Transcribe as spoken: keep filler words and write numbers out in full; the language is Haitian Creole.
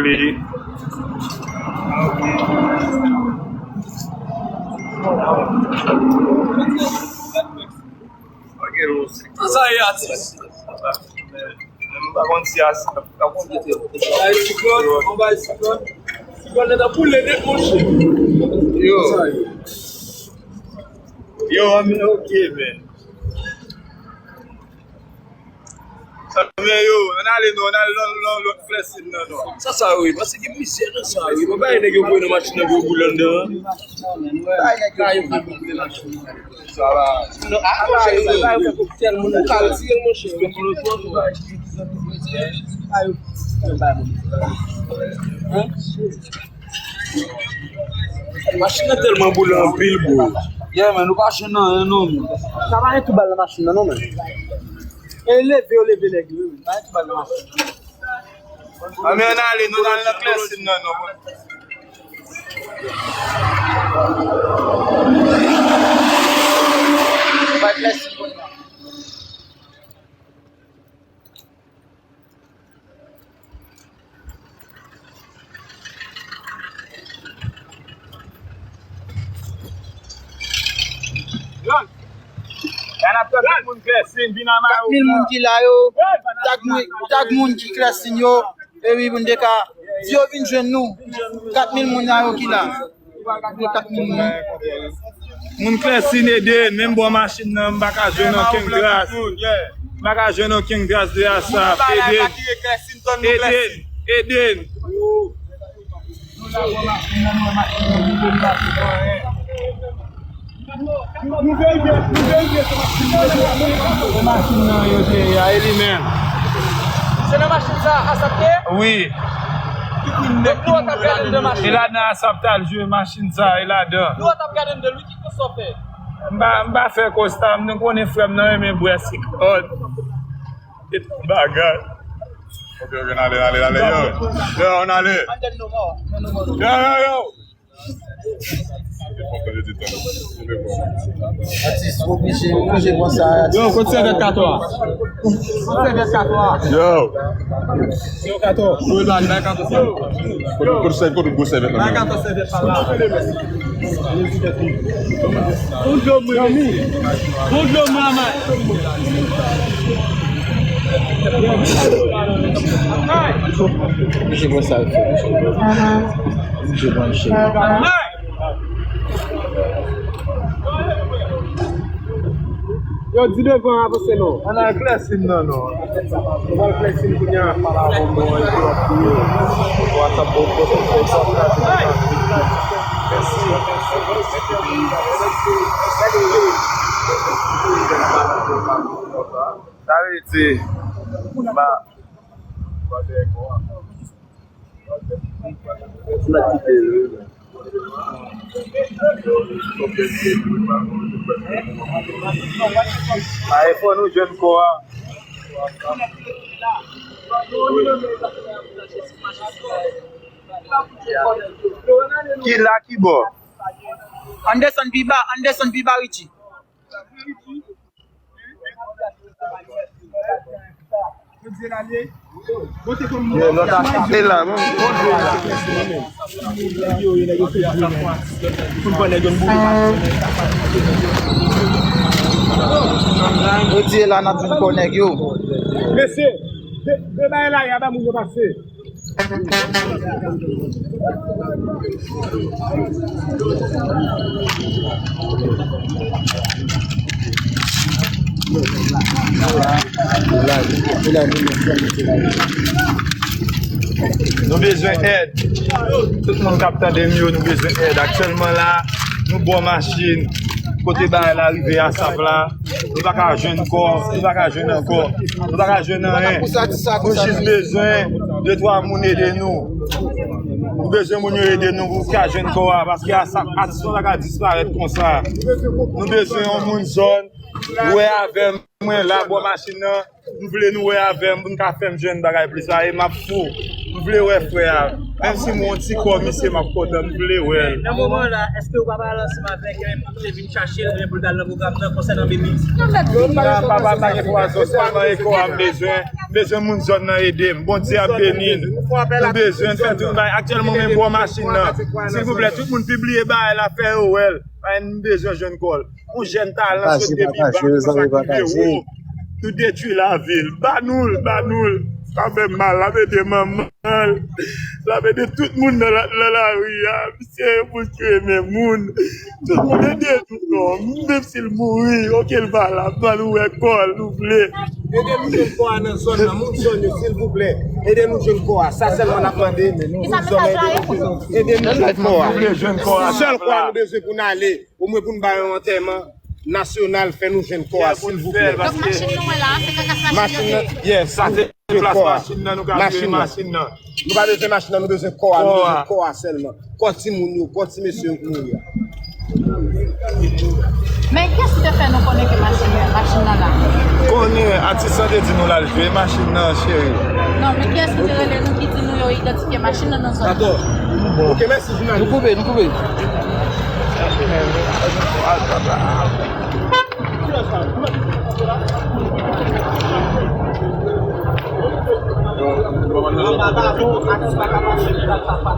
Ok. Sa sa ye, atis? M pa konn si a, m pa konn. Bay siklòn, on bay siklòn. Siklòn nan boule nèt, monchè. Yo. Sa sa ye? Yo, men, ok, men. Men yo, ann ale non, ann ale lòt, lòt, lòt flèsin nan non. Sa sa wi, paske gen mizyè nan sa wi. Mwen bay nèg yo voye nan machin nan pou yo boule anndan an. Bay nèg yo voye nan machin nan. Sa va. Non, a, monchè, yo, yo, yo, tèl moun kal tire, monchè. Hein? Machin nan tèlman boule anpil, bro. Yeah, man, nou pa jwenn anyen, non, man. Sa pa gen tou bal nan machin nan, non, man. E leve, yo leve nèg yo, wi, man. Pa gen tou bal nan machin nan. Ann, men ann ale, nou al nan klèsin nan, non. Bay klèsin nan. Kat mil moun klèsin, vin a Mayo. Kat mil moun ki la yo. Tag moun, tag moun ki klèsin yo. Epi pou n te ka di yo vin jwenn nou. Kat mil moun la yo ki la. Kat mil moun. Moun klèsin ede n, menm bò machin nan, m pa ka jwenn okenn tras. M pa ka jwenn okenn tras de ASAP. Ede n. Ede n. Ede n. Se machin nan yo te ye a, e li menm. Se nan machin sa ASAP te ye? Wi. Donk nou t ap gade anndan machin. E ladan ASAP t al jwe machin sa, e ladan. Nou t ap gade anndan l wi, ki konsa w fè? M pa, m pa fè konsta, m konnen frè m nan renmen bwè siklòn. E tout bagay. Ok, ok, n ale, n ale, n ale, yo. Yo, n ale. Yo, yo, yo. Atis, oblije, oblije konsa, atis. Yo, kote sèvyèt katon an? Kote sèvyèt katon an? Yo. Yo, katon. Yo, la, bay katon sa. Kote, kote sèvyèt, kote gwo sèvyèt la? Bay katon sèvyèt la. Bon dlo mwen, bon dlo mwen, man. Misye konsa l fè. Misye pran chè. Yo, di devan avanse non. Ann al klèsin nan non. Nou pral klèsin kounye a, pale avè w, bon, epi w ap touye. Bon, sa bon, bon, bon, bon, bon, bon. Mèsi. Sa vle di, ba, a, e fò nou jwenn kò a. Ki la, ki bò? Ann desann pi ba, ann desann pi ba, Richie. Yo, lòt a chape la, non? Yo di la, n ap vin kò nèg yo. Mesye, de, de bay la, y a ba moun yo pase. Nou bezwen èd. Tout moun k ap tande m yo, nou bezwen èd. Aktyèlman la, nou bò machin. Kote bagay la rive ASAP la. Nou pa ka jwenn kò, nou pa ka jwenn ankò, nou pa ka jwenn anyen. Nou jis bezwen de twa moun ede nou. Nou bezwen moun yo ede nou pou nou ka jwenn kò a, paske ASAP, atis nou pa ka disparèt konsa. Nou bezwen yon moun zòn, wè avè m, mwen la bò machin nan, m vle nou wè avè m, pou n ka fè m jwenn bagay plis la, e m ap fou. M vle wè frè a. Menm si m wè yon ti kò misye, m ap kontan, m vle wè l. Nan moman la, èske ou pa pale ansanm avèk, eh, moun ki te vin chache l, eh, pou l t al nan pwogram nan konsènan Bebit? Non, papa, pa gen pwazon, sèlman eko a m bezwen. M bezwen moun zòn nan ede m. Bondye ap beni n. Nou bezwen fè tout bagay. Aktyèlman, menm bò machin nan. Silvouplè, tout moun pibliye bagay la, fè yo wè l. Bagay, m bezwen jwenn kò l. Yon jèn talan sot depi bak, sa ki pi wo. Nou detwi lavi l. Ba nou l, ba nou l. Sa fè m mal, l ap ede manman l. L ap ede tout moun nan la, nan lari a. Misye, moun ki renmen moun. Tout moun ede nou, non. Menm si l mouri, oke, l pa la. Ban nou wè kò l, nou vle. Ede nou jwenn kò a nan zòn nan, moun zòn yo, silvouplè. Ede nou jwenn kò a. Sa sèlman n ap mande. Moun zòn nan, ede nou jwenn kò a. Sèl kò a nou bezwen pou n ale. Omwen pou n ba yon antèman nasyonal, fè nou jwenn kò a, silvouplè. Donk, machin nou wè la, se kakas machin yo ye. Yes, sa se plas machin nan, nou ka vire machin nan. Nou pa bezwen machin nan, nou bezwen kò a, nou bezwen kò a sèlman. Kò timoun yo, kò ti mesye yo ki mouri a. Men kiyès ki te fè nou konnen ke machin nan, machin nan la? Konnen, atis lan te di nou l al jwe machin nan, cheri. Non, men kiyès ki te rele nou, ki di nou yo idantifye machin nan nan zòn nan? Dakò. Ok, mèsi, jounalis. Nou koupe, nou koupe.